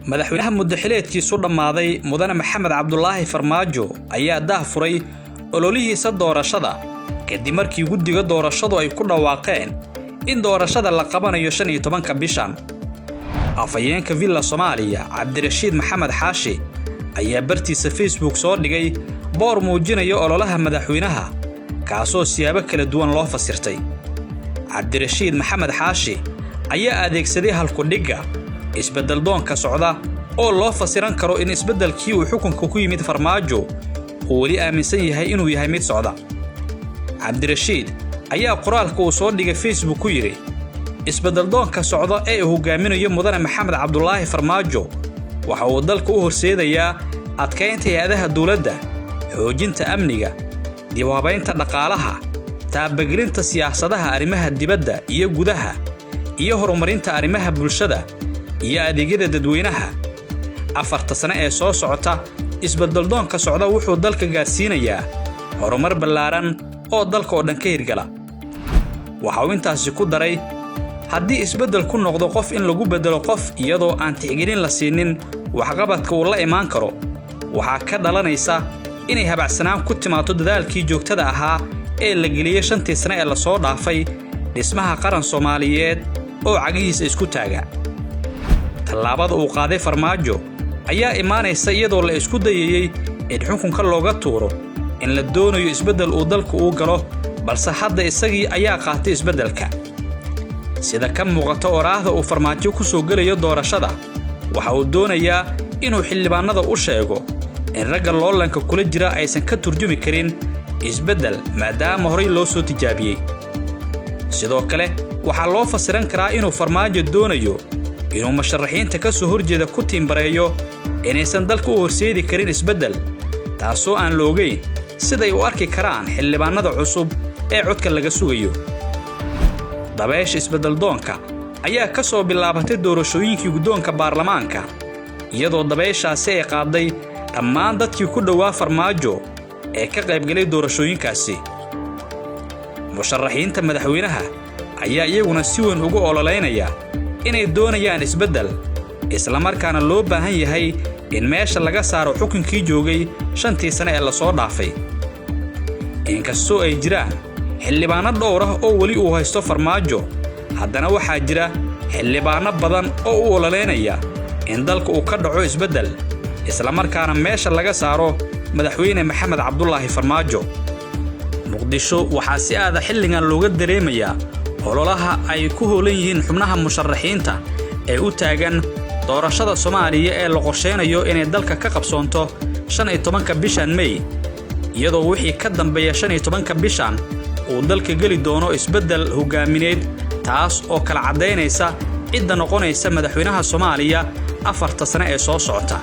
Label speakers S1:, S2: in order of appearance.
S1: Madaxweynaha muddaxileedkiisu dhammaaday, Mudane Maxamed Cabdulaahi Farmaajo, ayaa daah furay ololihiisa doorashada kadib markii guddiga doorashadu ay ku dhawaaqeen in doorashada la qabanayo 15-ka bishan. Afhayeenka Villa Soomaaliya, Cabdirashiid Maxamed Xaashi, ayaa bartiisa Facebook soo dhigay boor muujinaya ololaha madaxweynaha, kaasoo siyaabo kala duwan loo fasirtay. Cabdirashiid Maxamed Xaashi ayaa adeegsaday halkudhigga "isbeddeldoonka socda", oo loo fasiran karo in isbeddelkii uu xukunka ku yimid Farmaajo uu weli aaminsan yahay inuu yahay mid socda. Cabdirashiid ayaa qoraalka uu soo dhigay Facebook ku yidhi: "Isbeddeldoonka socda ee uu hogaaminayo Mudane Maxamed Cabdulaahi Farmaajo waxa uu dalka u horseedayaa adkaynta hay-adaha dowladda, xoojinta amniga, dib u habaynta dhaqaalaha, taabagelinta siyaasadaha arrimaha dibadda iyo gudaha, iyo horumarinta arrimaha bulshada iyo adeegyada dadweynaha. 4-ta sane ee soo socota, isbeddeldoonka socda wuxuu dalka gaarsiinayaa horumar ballaaran oo dalka oo dhan ka hirgala." Waxa uu intaasi ku daray: "Haddii isbeddel ku noqdo qof in lagu beddelo qof iyadoo aan tixgelin la siinin waxqabadka uu la imaan karo, waxaa ka dhalanaysa inay habacsanaan ku timaado dadaalkii joogtada ahaa ee la geliyey 5-tii sane ee lasoo dhaafay dhismaha qaran Soomaaliyeed oo cagihiisa isku taaga." Tallaabada uu qaaday Farmaajo ayaa imaanaysa iyadoo la isku dayayey in xukunka looga tuuro, in la doonayo isbeddel uu dalku uu galo, balse hadda isagii ayaa qaatay isbeddelka. Sida ka muuqata oraahda uu Farmaajo ku soo gelayo doorashada, waxa uu doonayaa inuu xildhibaanada u sheego in ragga loolanka kula jira aysan ka turjumi karin isbeddel, maadaama horay loo soo tijaabiyey. Sidoo kale waxaa loo fasiran karaa inuu Farmaajo doonayo inuu musharaxiinta ka soo horjeeda ku tiimbareeyo inaysan dalka u horseedi karin isbeddel, taasoo aan la ogeyn siday u arki karaan xildhibaanada cusub ee codka laga sugayo. Dabeesha isbeddeldoonka ayaa ka soo bilaabatay doorashooyinkii guddoonka baarlamaanka, iyadoo dabeeshaasi ay qaaday dhammaan dadkii ku dhowaa Farmaajo ee ka qaybgalay doorashooyinkaasi. Musharaxiinta madaxweynaha ayaa iyaguna si weyn ugu ololeynaya inay doonayaan isbeddel, islamarkaana loo baahan yahay in meesha laga saaro xukunkii joogay 5-tii sane ee lasoo dhaafay. Inkastoo ay jiraan xildhibaanno dhowr ah oo weli uu haysto Farmaajo, haddana waxaa jira xildhibaanno badan oo u ololeynaya in dalka uu ka dhaco isbeddel, islamarkaana meesha laga saaro Madaxweyne Maxamed Cabdulaahi Farmaajo. Muqdisho waxaa si aada xilligan looga dareemayaa ololaha ay ku howlan yihiin xubnaha musharaxiinta ee u taagan doorashada Soomaaliya ee la qorsheynayo inay dalka ka qabsoonto 15-ka bishan Mey, iyadoo wixii ka dambeeya 15-ka bishan uu dalka geli doono isbeddel hoggaamineed, taas oo kala caddaynaysa cidda noqonaysa madaxweynaha Soomaaliya 4-ta sane ee soo socota.